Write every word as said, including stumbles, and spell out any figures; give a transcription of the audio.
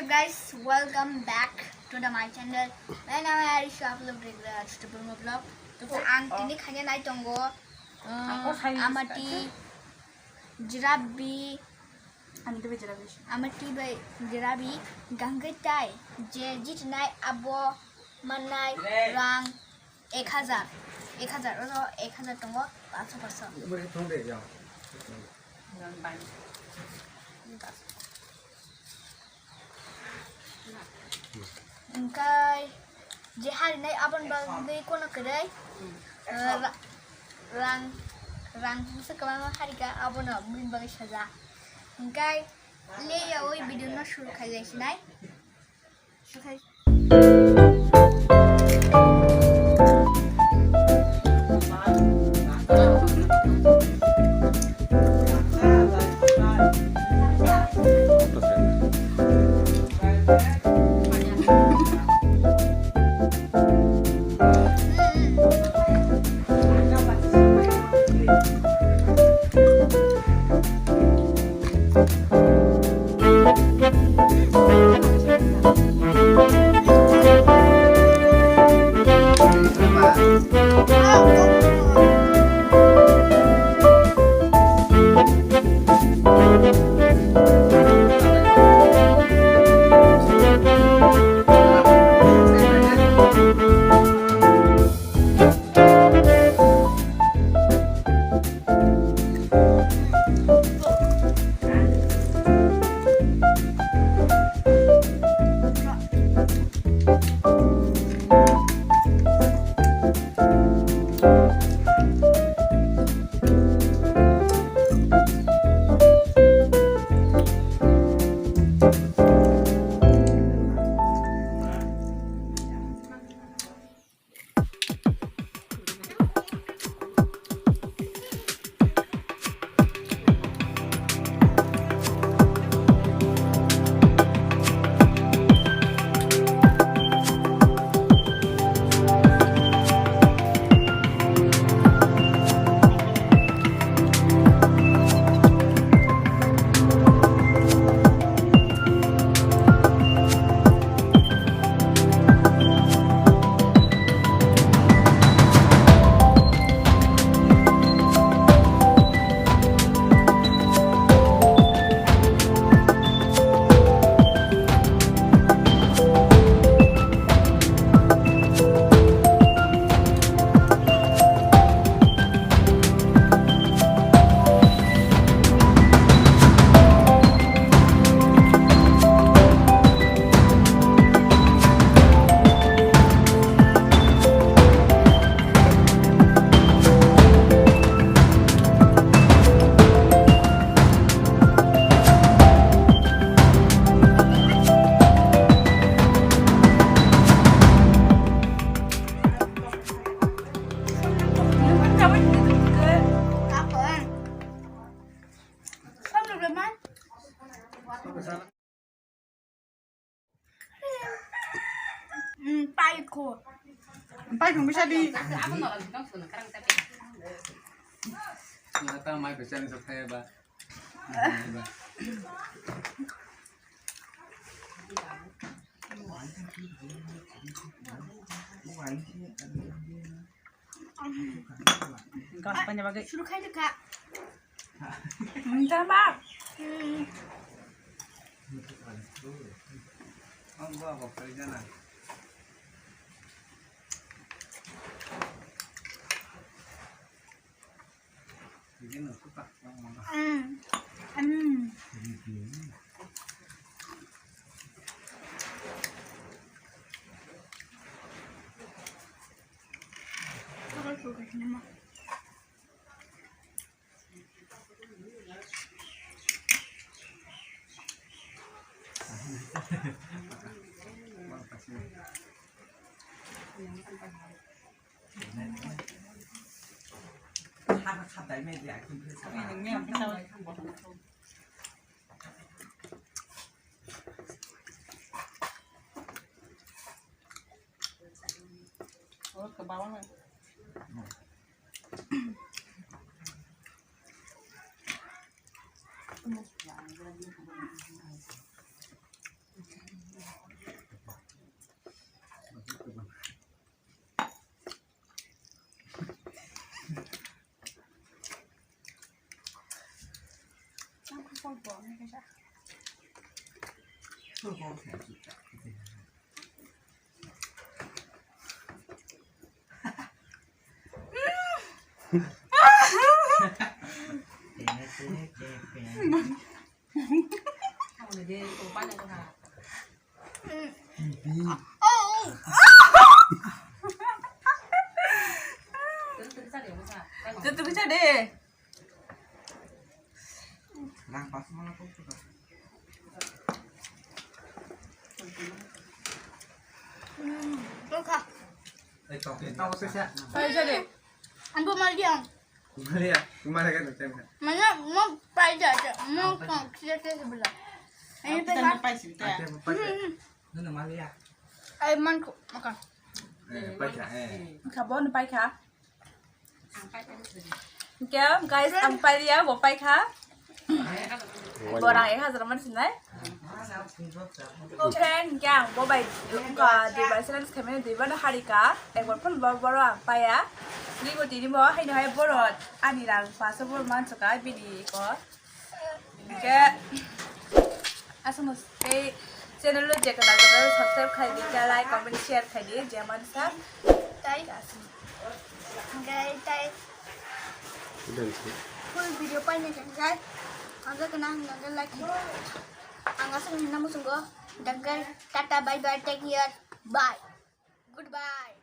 Guys, welcome back to the my channel. My name is Arisha, upload regular at the Burma vlog. To ang tini khanya nai tongo, uh, Amati, Jirabi, Amati bai Jirabi, Gangaitai, je jitnai abo manai rang ek hajar, ek hajar, oro ek hajar tongo, paso paso. Hingkai je harinai aboni bagwi kono kwrwi, eh, ra-, rang, rang bwsa kwbangma harika abono bini bagwi sajak. Hingkai leyawi video no suru khai lai sinai. Hmm, pai ko. Pai ko bisa di. Nata mai pesan sa kaya ba. Gas tanya bagai. Suru khai deka. Minta maaf. Hmm. Ang gua apa kerja na? Tutup bisa deh. Nang pas mana kok tuh? Tuh, Kak. Eh, tau, tau, tau, tau. Ayo, jadi. Ambo mal dia. Mal ya, mal ya kan, kan. Mana mau pai aja, mau kau kita ke sebelah. Ini apa tadi pai sih, teh? Ada apa pai? Hmm. Mana mal ya? Ayo, man kok makan. Eh, pai kha, eh. Kha, bon pai kha. Hingke, guys, ang pailiya, bo paikha. Bo rang ek hajar man sinai. O friend, hingke ang bo bai, wngkha dui bai silence khaimani dui bano harika. Ekbar phone bo, boro ang paiya. Nini bo tini bo, haino hai boro ani rang paso boro mansuka, bini ko. Hingke aswk tei channel o je kwtal kwtal subscribe khai di, khe like, comment, share khai di, je mansa. Tai. Hingke tai full video paina khe khai. Ang khe nang nang like khai. Ang aswk nang muchungo. Dangke tata, bye bye, take care, bye, goodbye.